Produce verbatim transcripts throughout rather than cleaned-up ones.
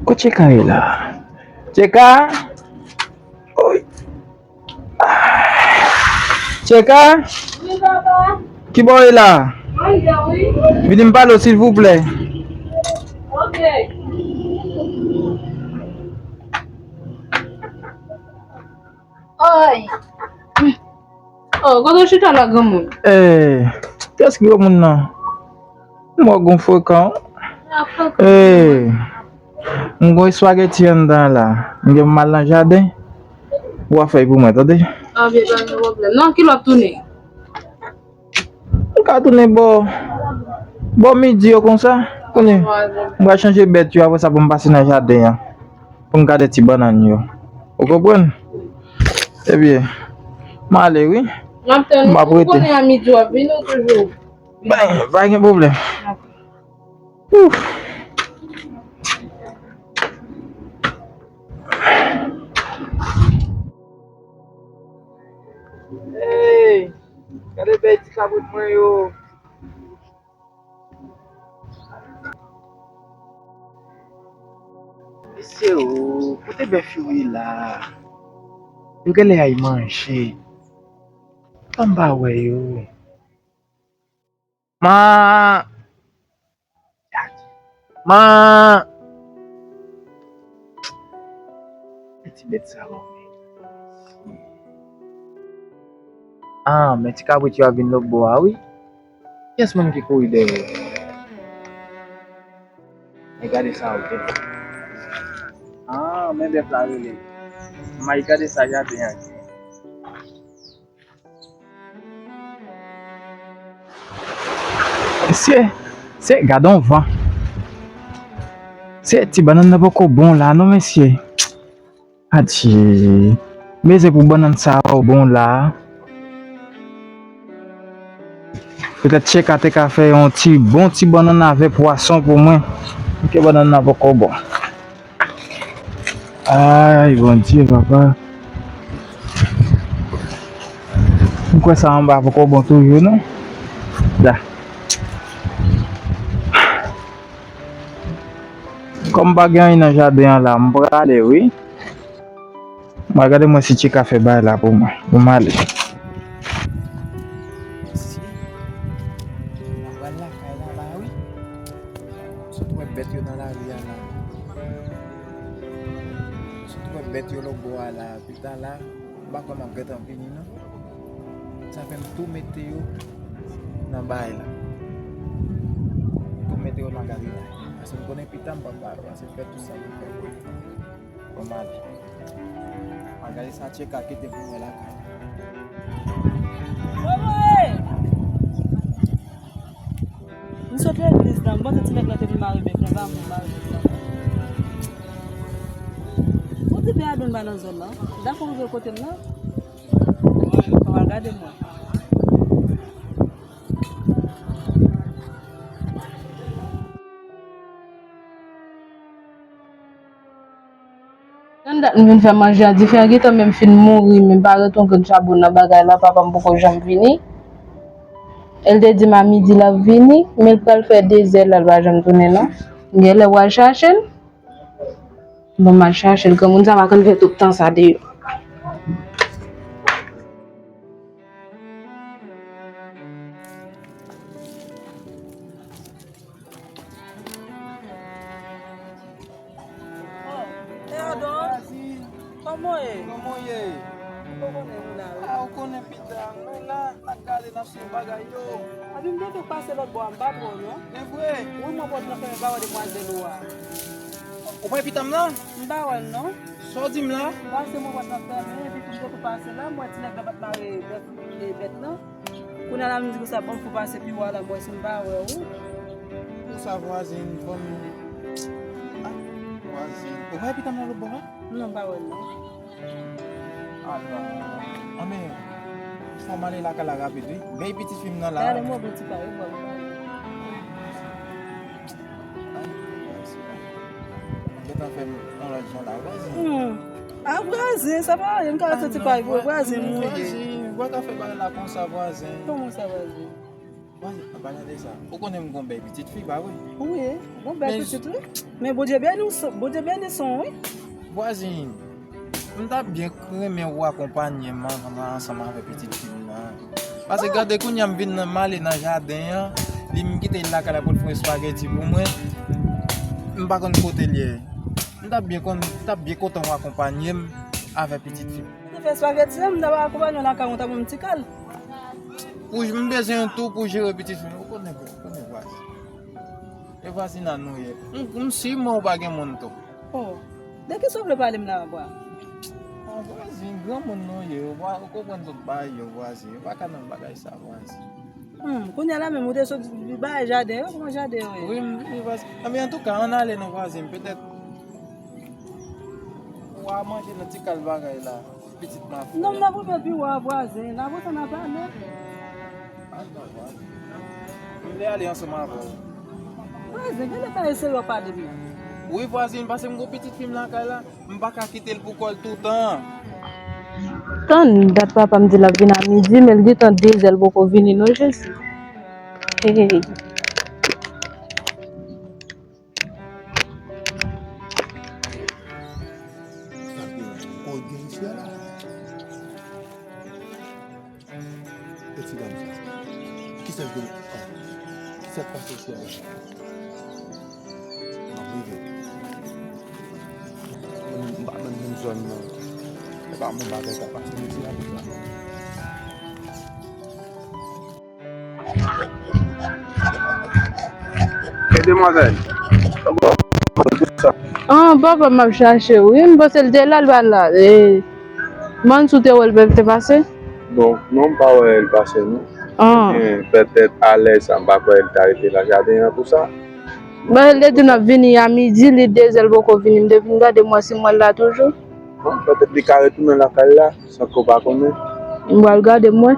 Kot Tcheka ye la? Tcheka? Oy. Tcheka? Wi, papa. Ki bò w ye la? Mwen anndan, wi. Vini m pale w, silvouplè. Ok. Oy. Oh, kote w chita la, granmoun? Eh, kiyès ki granmoun nan? M wè w gon frekan. Ah, frekan. Eh, m gon espageti anndan la. M gen pou m al nan jaden. Ou a fè l pou mwen, tande? Ah, byen, pa gen pwoblèm. Non, kilè w ap tounen? M ka tounen bò, bò midi yo konsa. Konnen, m pral chanje bèt yo, apre sa pou m pase nan jaden an. Pou m gade ti bannann yo. Ou konprann? Ebyen, m ale wi. M ap tann ou, m ap rete. Ou konnen a midi w ap vini ou toujou? Ben, pa gen pwoblèm. Ouf. Hey, gade bèl ti kabrit mwen yo. Mesye o, kote bèf yo ye la? Yo genlè al manje. Kòm m pa wè yo. Ma! Ma! Men ti bèt sa yo, men. Ah, men ti kabrit yo ap vin lòt bò a, wi. Kiyès menm ki kouri dèyè? Men gade sa, ok. Ah, men bèf la rele. May, gade sa jaden an. Mesye, se, gade yon van. Se ti bannann nan poko bon la, non, mesye. Adje. Mezè pou bannann sa yo bon la. Petèt Tcheka te ka fè yon ti bon ti bannann avè pwason pou mwen. Paske bannann nan poko bon. Ay, Bondye, papa. M kwè sa anba poko bon toujou, non? Da. Kòm m pa gen anyen nan jaden an la, m prale, wi. M al gade mwen si Tcheka fè bagay la pou mwen. Pou m ale. Mesye, m ap pral lakay la, la, wi. M sot wè bèt yo nan lari a la. M sot wè bèt yo lòt bò a la. Pita la, m pa kwè m ap gentan vini, non. Sa fè m tou mete yo nan bagay la. M tou mete yo nan gari la. Paske m konnen pita m p ap ba yo. Paske m fè tout sa pou m fè pou yo. Bon, m ale. M al gade sa Tcheka kite pou mwen lakay. M sot legliz la, m panse ti nèg la te vin mare bèf la, pa moun mare bèf la. Ou di pè Adon pa nan zòn nan? Dakò, ou rive kote m nan? Ou al gade mwen. Nan dat m vin fè manje a, dife an gentan menm fin mouri, men pa ret yon grenn chabon nan bagay la, papa m poko janm vini. El te di m a midi l ap vini, men l pral fè dezè la, l pa janm tounen non. Genlè w al chache l? Bon, m al chache l, granmoun sa pa konn fè tout tan sa deyò. Oh, e Adon, kòman w ye? Kòman w ye? Ou konnen m la, wi. Ah, ou konnen pita, mwen la, n ap gade, n ap suiv bagay yo. Epi m te tou pase lòt bò a, m pa t wè w, non. E vre? Wi, mwen pòt nan fèmen, m pa wè demwazèl ou a. Ou pa wè pita m la? M pa wè l, non. Sa w di m la? Pase mwen pòt nan fèmen, epi tou m te tou pase la, m wè ti nèg la pa t mare bèt, e, bèt lan. Kounye a la m di konsa, bon, pou pase pi wo a la, m wè si m pa wè w. Konsa vwazen, bon. Ah, vwazen. Ou pa wè pita m nan lòt bò a? Non, m pa wè l, non. Ah, non. Anben, fò m ale lakay la rapid, wi. Bay pitit fi m nan la. Talè m wè bon ti pa, wi, bon. Gentan fè m yon lòt jan la, vwazen. Hmm. Ah, vwazen, sa pa anyen, m ka soti pa vwazen mouri. Vwazen, ou pa ka fè bagay la konsa, vwazen. Kòman sa, vwazen? Vwazin, an palan de sa, ou konnen m gon bèl pitit fi, pa vre? Wi, gon bèl pitit, wi. Men Bondye beni w, Bondye beni son, wi. Vwazin, m ta byen renmen w akonpanye m ansanm avèk pitit fi m nan. Paske gade kounye a m vin nan, m ale nan jaden an, li m kite l lakay la pou l fè espageti pou mwen. M pa konn kote l ye. M ta byen konn, m ta byen kontan w akonpanye m avèk pitit fi m. Ou te fè espageti an, m ta va akonpanye w lakay ou, ta ban m ti kal. Pou m bezwen yon tou pou jere pitit fi m, ou konnen, ou konnen vwazin. E vwazin an nou ye. M, m si mwen ou pa gen moun tou. Oh, de kisa w vle pale m la, bwa? Ah, vwazin, granmoun nou ye, ou pa, ou konprann tout bagay yo, vwazin. Ou pa ka nan bagay sa, vwazin. Hmm, kounye a la menm, ou te sot bay jaden yo, kòman jaden yo ye? Wi, m vini vwazin. Anben, antouka, ann ale non vwazin, petèt w a manje nan ti kal bagay la, pitit mafya. Non, m nan pwoblèm pi w a vwazin, la konsa n a pale. M vle ale ansanm avè w. Vwazin, gen lè pa eseye w pale m nan. Wi, vwazin, paske m gon pitit fi m lakay la. M pa ka kite l pou kò l toutan. Tann dat papa m di l ap vin a midi, men l gentan de zè l poko vini non, Jezi. Hey. Sa gen kòd gen isi a la. E ti dam sa? Kisa l gen? Ah. Kisa k pase isi a la? M ap rive. M pa menm nan zòn nan. E pa moun bagay k ap pase isi a la. E demwazèl. An, papa m ap chache w wi. M panse l te la, l pa la. E, m pa konn si w te wè l te pase. Bon, non, m pa wè l pase, non. An. Ebyen, petèt alè sa, m pa kwè l ta rete nan jaden an pou sa. Bon, l te di n ap vini a midi, li de zè l poko vini. M te vin gade m wè si m wè l la toujou. Bon, petèt li ka retounen lakay la, san ke w pa konnen. M pral gade m wè.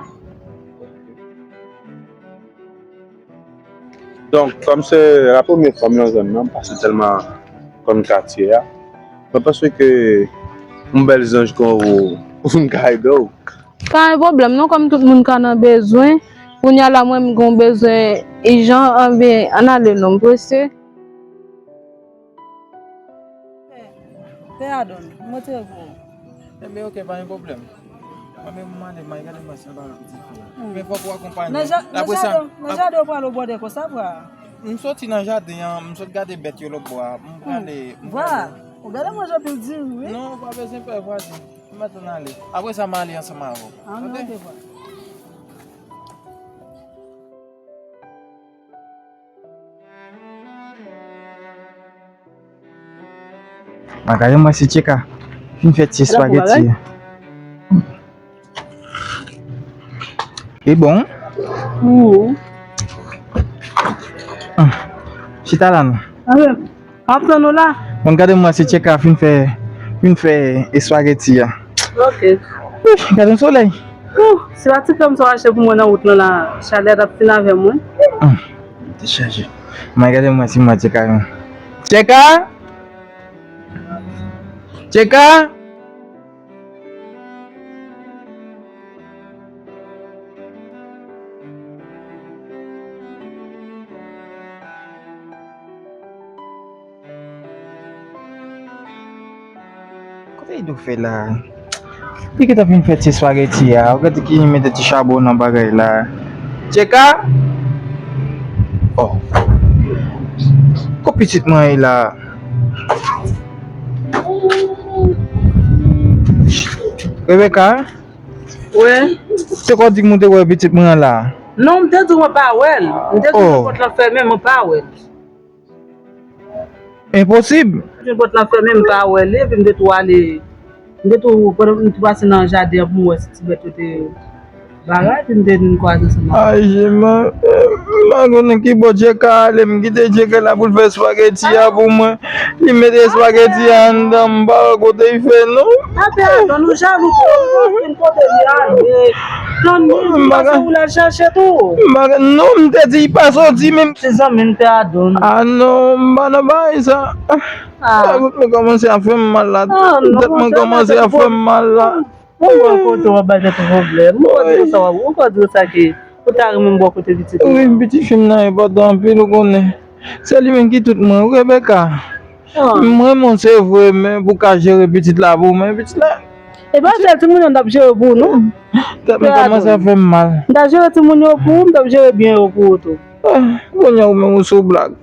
Donk, kòm se la premye fwa m nan zòn nan, m pa sitèlman konn katye a. Mwen panse ke yon bèl zanj kon ou, pou m ka ede w. Pa gen pwoblèm non, kòm tout moun ka nan bezwen, kounye a la mwen m gon bezwen ijan, anben, ann ale non, m prese. Pè Adon, m retire pou ou. Enben, oke, pa gen pwoblèm. Mwen menm, m ale, m al gade mwen si m pa wè pitit fi a. Hmm. Men fòk ou akonpanye m. Nan ja-, nan jaden, nan jaden ou pral ou bòde konsa, bra? M soti nan jaden an, m sot gade bèt yo lòt bò a. M prale, m prale. Ou genlè manje anpil diri, wi. Non, ou pa bezwen pè, vwazin. M mèt ann ale. Apre sa, m ale ansanm avè w. An, men oke, bra. Mwen gade mwen si Tcheka fin fè ti espageti a. Li bon? Wi. Chita la non. Ap tann ou la. Bon, gade mwen si Tcheka fin fè, fin fè espageti a. Ok. Uf, gade yon solèy. Ouh, se pa ti krèm sa w achte pou mwen nan wout lan la, chalè t ap fin avè mwen. Hum, te chaje. Mwen gade mwen si mwen Tcheka yon. Tcheka! Tcheka! Kote Ido fè la? Li gentan fin fè ti espageti a. Ou gade ki mete ti chabon nan bagay la. Tcheka! Oh. Kot pitit mwen ye la? Rebecca? Wi. Se kwa w di m ou te wè pitit mwen an la? Non, m te di w mwen pa wè l. M te di w pòt lan fèmen, mwen pa wè l. Enposib. M te di pòt lan fèmen, m pa wè l, epi m te tou ale, m te tou, pandan m tou pase nan jaden an pou m wè si ti bèt yo te bagay, epi m te vin kwaze ansanm avè l. Ay, Jema, m pa konnen ki bò Tcheka ale, m kite Tcheka la pou l fè espageti a pou mwen. Li mete espageti a anndan, m pa wè kote l fè non. Apè, Adon, ou jalou twòp, ou pa konn kote li ale. Tann li, li pase ou l al chache tou. M pa, non, m te di li pa soti menm. Se zanmi m, pè Adon. Ah non, m pa nan bagay sa. Ah. Tèt mwen kòmanse ap fè m mal la. Tèt mwen kòmanse ap fè m mal la. Mwen wè kote w ap bay tèt ou pwoblèm. Mwen konn di w sa, mwen konn di w sa ke Ou ta renmen m bò kote pitit ou? Wi, pitit fi m nan enpòtan anpil, ou konnen. Se li menm ki tout mwen, wi, Rebecca. Ah. M renmen w, se vre, men pou ka jere pitit la pou mwen, pitit la. E pa sèl timoun yo n t ap jere pou ou, non. Tèt mwen kòmanse ap fè m mal. M ta jere timoun yo pou ou, m t ap jere byen yo pou ou tou. Ah, kounye a ou menm ou sou blag.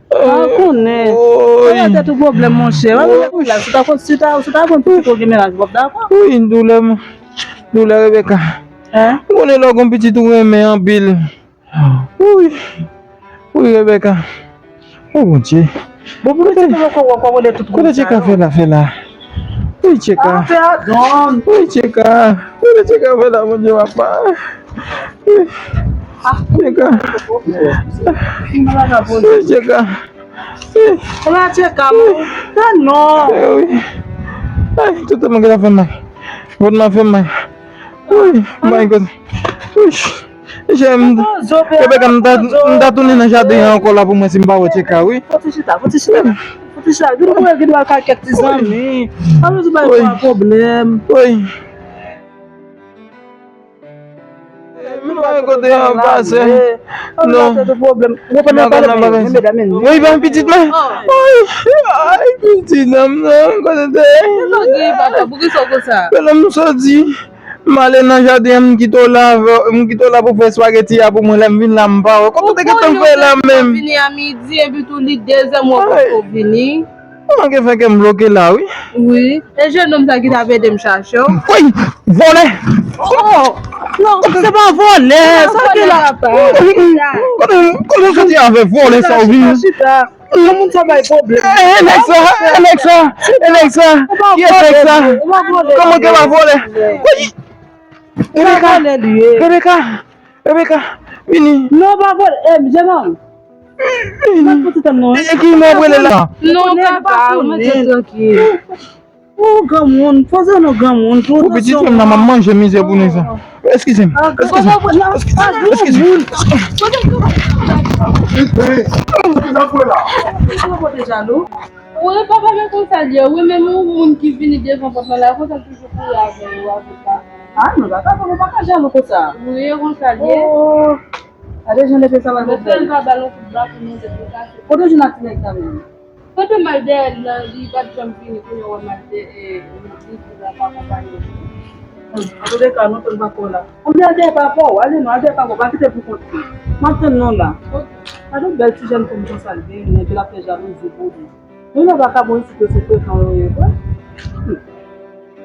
Ah, konnen. Woy. Ou nan tèt ou pwoblèm, monchè. Mwen menm, si ta konn, si ta, si ta konn pitit ou gen mennaj, w ap dakò? Wi, doulè m. Doulè, Rebecca. Hein? M konnen lè w gon pitit ou renmen anpil. Wi. Wi, Rebecca. O Bondye. Bon, pou pitit ou poko wè kòman de tout moun sa yo. Kote Tcheka fè la, fè la? Wi, Tcheka. Ah, fè a don. Wi, Tcheka. Kote Tcheka fè la, Bondye, papa? Wi. Tcheka. Wi, Tcheka. Wi. Ala Tcheka, non. Sa non. Eh, wi. Ay, tout mwen ki ta fè mal. Vòt mwen fè mal. Wi, my God. Wi. Jèm. Rebecca, m ta, m ta tounen nan jaden an ankò la pou mwen si m pa wè Tcheka, wi. Fò ti chita, fò ti chita. Fò ti chita. Gide mwen, gide mwen ka kèk ti zanmi. Annou di bay kwa pwoblèm. Wi. M pa wè kote an pase. Non. Ou pa nan pale, men medam, men. Wi, pa pitit mwen. Ay, ay, pitit nanm nan, kote te. Pou ki sa w konsa? Pèlè m soti. M ale nan jaden an, m kite w la avè, m kite w la pou fè espageti a pou mwen, lè m vin la m pa wè. Kote w te gentan fè la menm? Ou konnen ou te vini a midi, epi tou li de zè m wè w poko vini. Ou manke fè kè m bloke la, wi. Wi. E jennonm sa ki t ap ede m chache w. Woy! Vòlè! Oh! Non, se pa vòlè, sa ki la. Kote, kote w soti avè vòlè sa ou vini? Chita, chita. Yon moun sa bay pwoblèm. Eh, eh, nèg sa, eh, nèg sa, eh, nèg sa. Ki e nèg sa? Kòman ke pa vòlè? Woy! Rebecca, Rebecca, Rebecca, vini. Non, pa vòlè. Eh, jennonm. Vini. Mwen pou ti tann non. E ki non w rele la? Non, pa, pa, mwen te trankil. Ou granmoun, poze non granmoun. Pou pitit fi m nan, m ap manje mizè pou nèg sa. Eskize m. Eskize m. Eskize m. Ou e papa men konsa l ye, wi, menm yon moun ki vini devan pòt la, konsa l toujou kouri avè yo, avè sa. Ah, nou pa ka, nou pa ka jalou konsa. Wi, e konsa l ye. Oh, gade jan nèg sa va. Mwen fè l pa ba l yon kout bak pou nou de pou kase. Kote w jwenn ak ti nèg sa menm? Kote m al dèyè l nan, li pa t janm vini, kounye a w wè m al dèyè, e, li di la pa konpanye. An tou de ka, nou konn pa fò la. Ann al dèyè papa w, ale non, al dèyè papa w, pa kite pou kont li. M ap tann non la. Gade yon bèl ti jèn fanm konsa l gen, epi l ap fè jalouzi pou li. Moun nan pa ka bon isit yo se frekan yo ye vre. Hmm.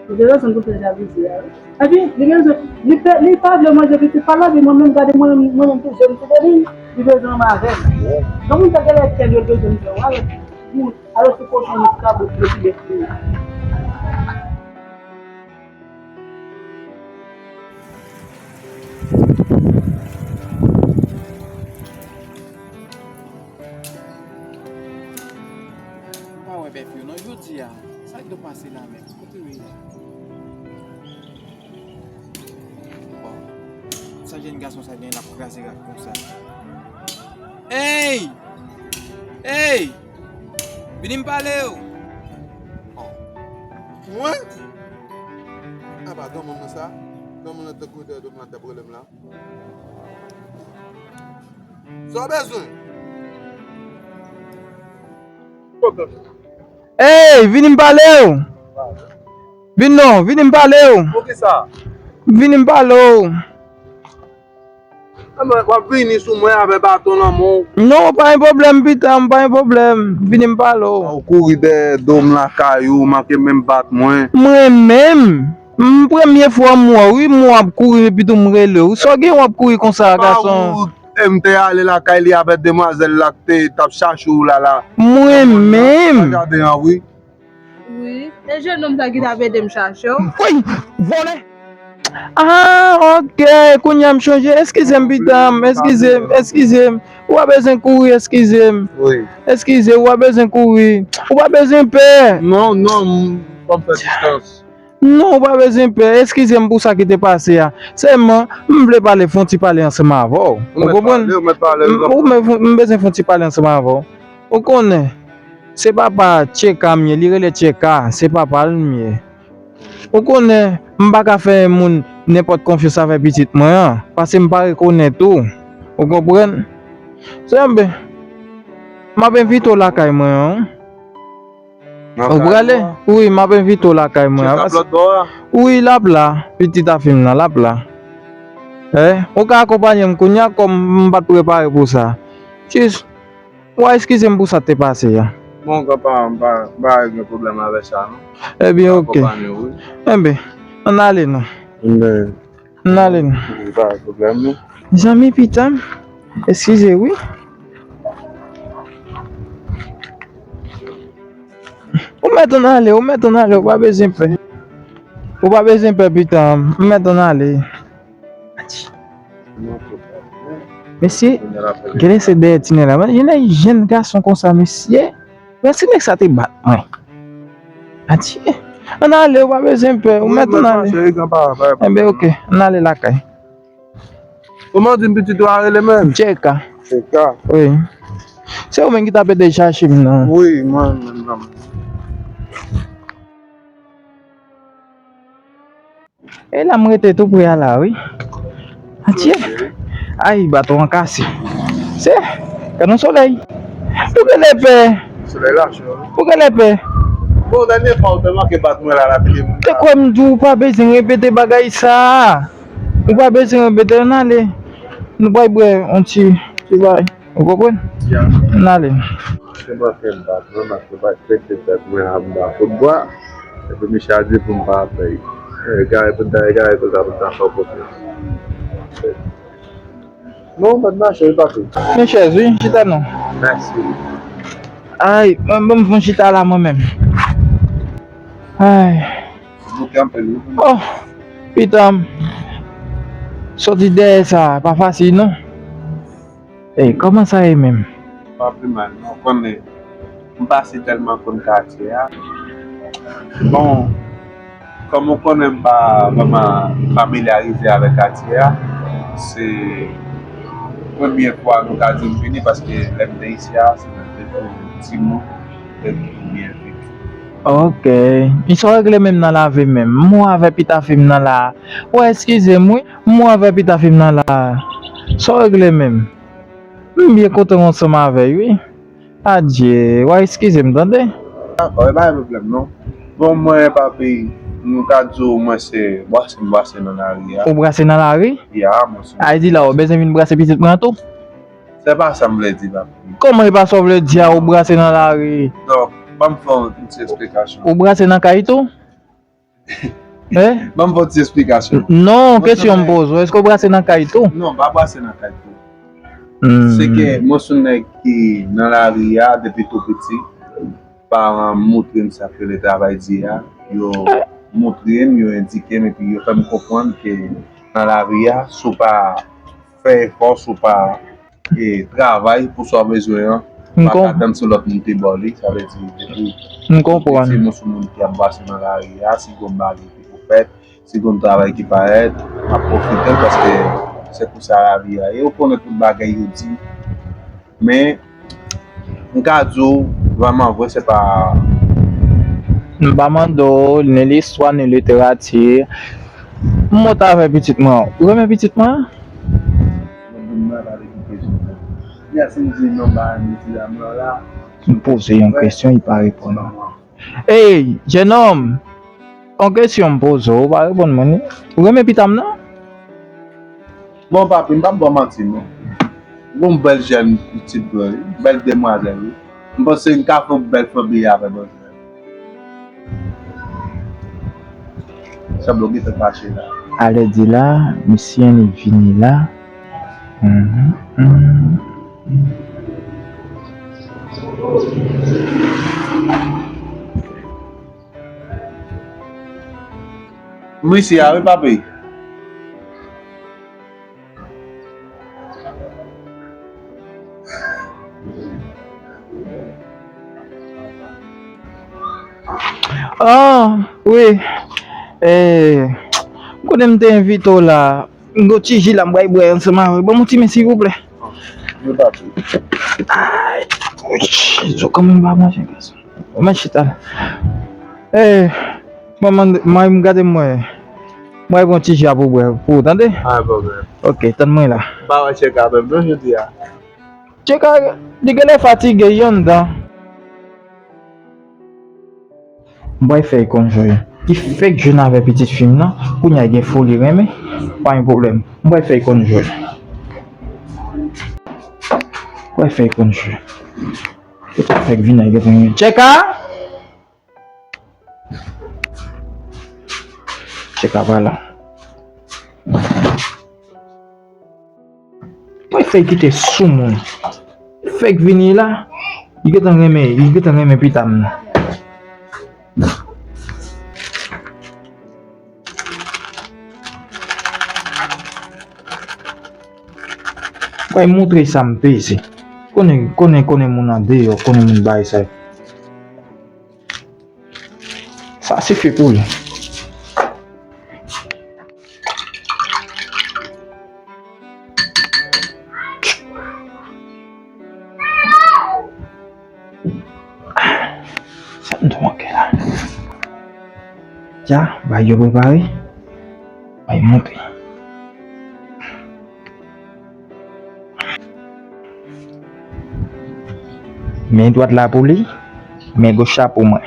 Ou te bezwen pou fè jalouzi a, wi. Epi, li bezwen, li pe, li pa vle manje pitit pa l la, epi mwen menm gade mwen, mwen menm tou jèn sou veni, li bezwen anba avè m. Granmoun sa genlè kè l yo bezwen fè w avèk moun, alò se kochon moun kabrit yo ki bèt li. M pa wè bèf yo non jodi a. Sa k do pase la menm? Kote yo ye? Bon. Sa jèn gason sa gen l ap kraze rad konsa? Ey! Ey! Vini m pale w! Mwen? Apa granmoun nan sa? Granmoun nan tankou dèyè do m la t ap rele m la. Sa w bezwen? Ey, vini m pale w. Vin non, vini m pale w. Poukisa? Vini m pale w. Enben, w ap vini sou mwen avè baton nan men w. Non, pa gen pwoblèm, pitit, pa gen pwoblèm. Vini m pale w. Ou kouri dèyè do m lakay ou, manke menm bat mwen. Mwen menm? M premye fwa m wè w, wi, m wè w ap kouri, epi tou m rele w. Sa w gen w ap kouri konsa, gason? E m te ale lakay li avèk demwazèl la k te t ap chache w la la. Mwen menm? Nan jaden an, wi. Wi. E jennonm sa ki t ap ede m chache w. Woy! Vòlè! Ah, ok. Kounye a m chonje. Eskize m, pitit. Eskize m, eskize m. Ou pa bezwen kouri, eskize m. Wi. Eskize, ou pa bezwen kouri. Ou pa bezwen pè. Non, non, m, ban m fè distans. Non, ou pa bezwen pè. Eskize m pou sa ki te pase a. Sèlman, m vle pale, fè yon ti pale ansanm avè w. Ou konprann? Ou mèt pale, ou mèt pale, wi. M, ou mèt, m bezwen fè yon ti pale ansanm avè w. Ou konnen, se papa Tcheka m ye, li rele Tcheka, se papa l m ye. Ou konnen, m pa ka fè moun nenpòt konfyans avèk pitit mwen an, paske m pa rekonèt ou. Ou konprann? Se enben, m ap envite w lakay mwen an. Ou prale? Wi, m ap envite w lakay mwen an. Wi, l ap la. Pitit a fi m nan, l ap la. Eh, ou ka akonpanye m kounye a, kòm m pa t prepare pou sa. Jis, w a eskize m pou sa k te pase a. Bon, granpa, m pa, m pa gen pwoblèm avèk sa, non. Ebyen, oke. Ebyen, ann ale non. Ann ale non. Pa gen pwoblèm, non. Zanmi pitit mwen, eskize wi. Ou mèt ann ale, ou mèt ann ale, ou pa bezwen pè. Ou pa bezwen pè pitit mwen, ou mèt ann ale. Mesye, genlè se dèyè tinen la. Genlè jèn gason konsa, mesye. Mèsi nèg sa te bat mwen. Adye. Ann ale, ou pa bezwen pè, ou mèt ann ale. Enben, oke, ann ale lakay. Kòman w di m pitit ou a rele menm? Djeka. Djeka. Wi. Se ou menm ki t ap ede chache m nan. Wi, mwen menm nan. E la m rete tou pre a la, wi. Atye. Ay, baton an kase. Se, gad yon solèy. Pou genlè pè. Solèy la cho. Pou genlè pè. Bon, dènye fwa ou te manke bat mwen la, la pile moun. Te kwè m di w pa bezwen repete bagay sa. Ou pa bezwen repete, ann ale. Nou pral bwè yon ti, ti bagay. Ou konprann? Ya. Ann ale. Se mwen fè m bat mwen, paske m pa t prese fè mwen anba foutbwa. Epi misye a di pou m pa fè l. Eh, gade pou ta, gade pou ta, pou ta fè w konfyans. Non, m pa t mache, li pa fè. Men chèz, wi, chita non. Mèsi. Ay, mwen, mwen, mwen chita la, mwen menm. Ay. Bouke anpil, wi. Oh, pitit mwen. Soti dèyè sa, pa fasil, non. Ey, kòman sa ye menm? Pa pi mal, non. Konnen, m pa si tèlman konn katye a. Bon, kòm ou konnen m pa vrèman familyarize avèk katye a, se premye fwa nou ka di m vini, paske lè m te isi a, se nan te tou timoun, te tou byen viv. Ok. Men sa w regle menm nan lavi menm? M wè avè pita fi m nan la. Ou eskize m, wi. M wè avè pita fi m nan la. Sa w regle menm? M byen kontan ansanm avè l, wi. Adye, w a eskize m, tande. Dakò, e pa gen pwoblèm, non. Bon, mwen, papi, m ka di w, mwen se brase m brase nan lari a. Ou brase nan lari? Ya, mwen se. A, e di la, ou bezwen vin brase pitit mwen an tou? Se pa sa m vle di, papi. Kòman e pa sa w vle di a, ou brase nan lari? Donk, ban m fè w yon ti esplikasyon. Ou brase nan kay tou? Hein? Ban m fè w ti esplikasyon. Non, kesyon m poze w, èske w brase nan kay tou? Non, m pa brase nan kay tou. Hmm. Se ke mwen se yon nèg ki nan lari a depi tou piti. Paran m montre m sa k rele travay di a. Yo montre m, yo endike m, epi yo fè m konprann ke nan lari a, si w pa fè efò, si w pa e travay pou sa w bezwen an, m pa ka tann se lòt moun te ba w li, sa vle di depi m konprann. Piti, nou se moun ki ap brase nan lari a, si gon bagay ki pou fèt, si gon travay ki parèt, m ap pwofite l paske se konsa lavi a ye. Ou konnen tout bagay yo di, men m ka di w vrèman vre, se pa. M pa mande w ni listwa ni literati. M monte avè pitit mwen. Ou renmen pitit mwen? M poze yon kesyon, li pa reponn mwen. Ey, jennonm! Yon kesyon m poze w, ou pa reponn mwen, non. Ou renmen pita m nan? Bon, papi, m p ap ba w manti, non. Gon bèl jèn pitit vre, wi. Bèl demwazèl, wi. M panse m ka fè yon bèl fanmi avè manzè. Sanble w gentan fache la. Alè di la, misye li vini la. Mhm, mhm. Misye a wi, papi. Ah, wi. Eh, m konnen m te envite w la. M gon ti ji la, m pral bwè ansanm avè w. Ban m yon ti men, silvouplè. Ay, zo kanmenm pa manje, gason. Mwen chita la. Eh, manman, mari m gade m wè. Mwen pran ti ji a pou bwè pou ou, tande? Pa gen pwoblèm. Ok, tann mwen la. M pa wè Tcheka menm non jodi a. Tcheka, li genlè fatige, li anndan. M pral fè l konn jwe. Li fèk jwenn avèk pitit fi m nan, kounye a gen foli renmen, pa gen pwoblèm. M pral fè l konn jwe. M pral fè l konn jwe. Li fèk vin ak gen Tcheka! Tcheka pa la. Mwen fè kite sou moun. Fèk vini la, li gentan renmen, li gentan renmen pita m nan. Mwen montre sa m peze. Konnen, konnen, konnen moun andeyò, konnen moun bay sa. Sa sifi pou li. Sa m tou manke la. Dja, bay yo prepare. Bay monte. Men dwat la pou li, men goch la pou mwen.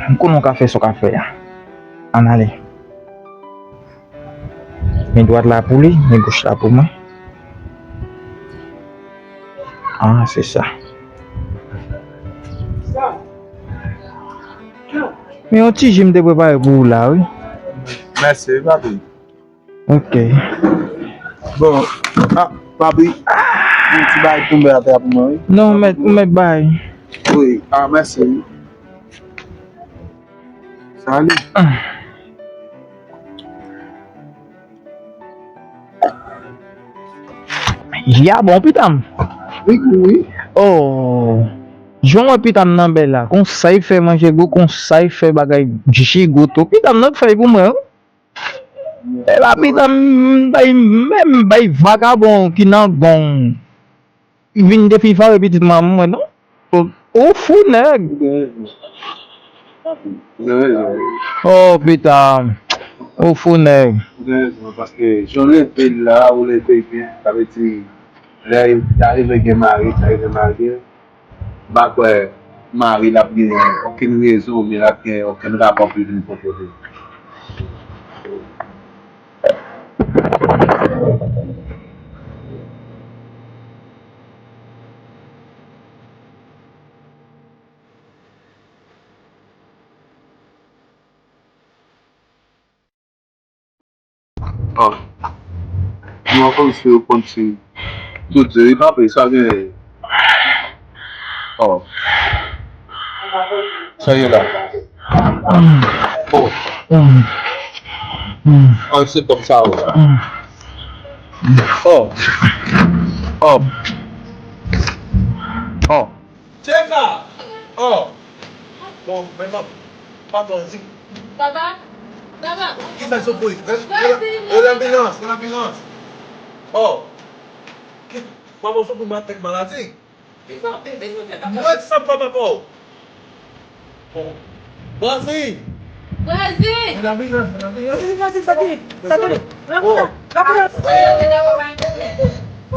M konnen w ka fè sa w ka fè a. Ann ale. Men dwat la pou li, men goch la pou mwen. Ah, se sa. Men yon ti ji m te prepare pou ou la, wi. Mèsi, papi. Ok. Bon, ah, papi, yon ti bagay tonbe atè pou mwen, wi. Non, ou mèt, ou mèt bay. Wi, ah, mèsi, wi. Salut. Ya bon, pita m. Wi, wi. Oh. Jan w wè pita m nan bèl la. Konsa y fè manje gou, konsa y fè bagay ji gou tou. Pita m nan k fè l pou mwen, wi. E pa pita m bay, menm bay vagabon ki nan gang. Vin defivare pitit manman mwen, non? Ou, ou fou, nèg. Ou gen rezon. Ou gen rezon. Oh, pita. Ou fou, nèg. Ou gen rezon, paske jan w leve l la, ou leve l byen, sa vle di, lè ta rive gen mari, ta rive marye, m pa kwè mari l ap gen okenn rezon oubyen l ap gen okenn rapò pou l vin pran kote. Oh. Nou konn si yo konn si. Tout di, li pa pè, sa gen. Oh. Sa ye la. Oh. Oh, se kòm sa, oh. Oh. Oh. Oh. Tcheka! Oh! Bon, men m ap, patwon, di. Papa? Papa? Ki sa sou pou li? Rele, rele, rele anbilans, rele anbilans. Oh! Ki, manman sou pou mwen tèt maladi. Mwen sa papa pa w. Bon. Brazi! Brazi! Rele anbilans, rele anbilans. Brazi, Brazi, Brazi. Sa tou li. Oh.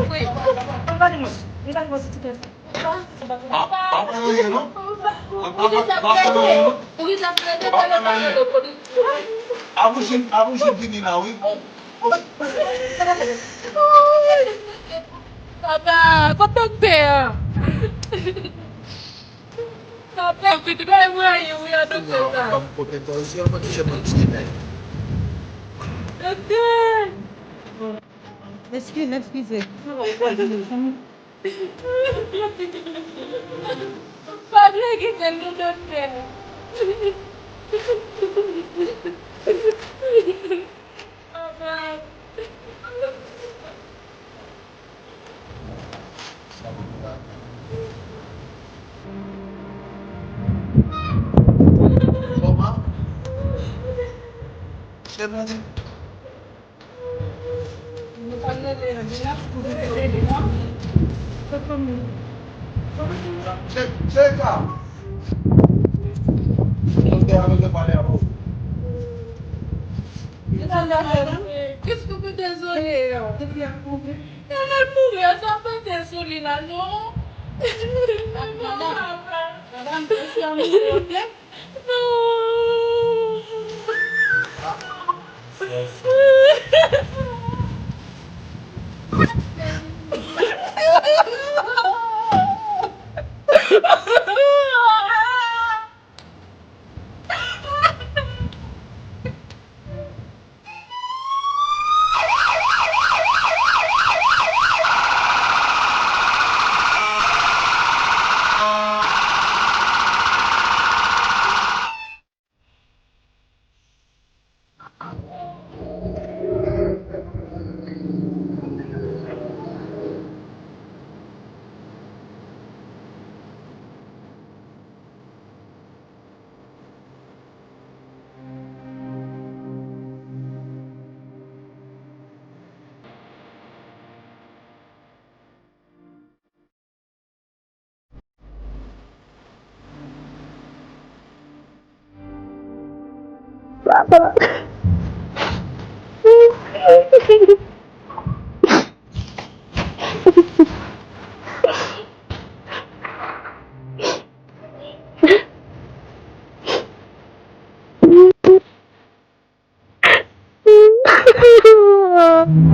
Wi. Anba li mwen. Anba li mwen, sou ti tèt. Papa, kot doktè a? Papa, kote bay mwen ye, wi, a doktè sa. Doktè! Eskize, eskize. Padre kite nou doktè. Papa. Tcheka! Doktè a bezwen pale avè w. Qu'est-ce que vous désolé? Depi ap mouri. Lè l mouri, sa fè tèt sou li la, non? Madanm, madanm,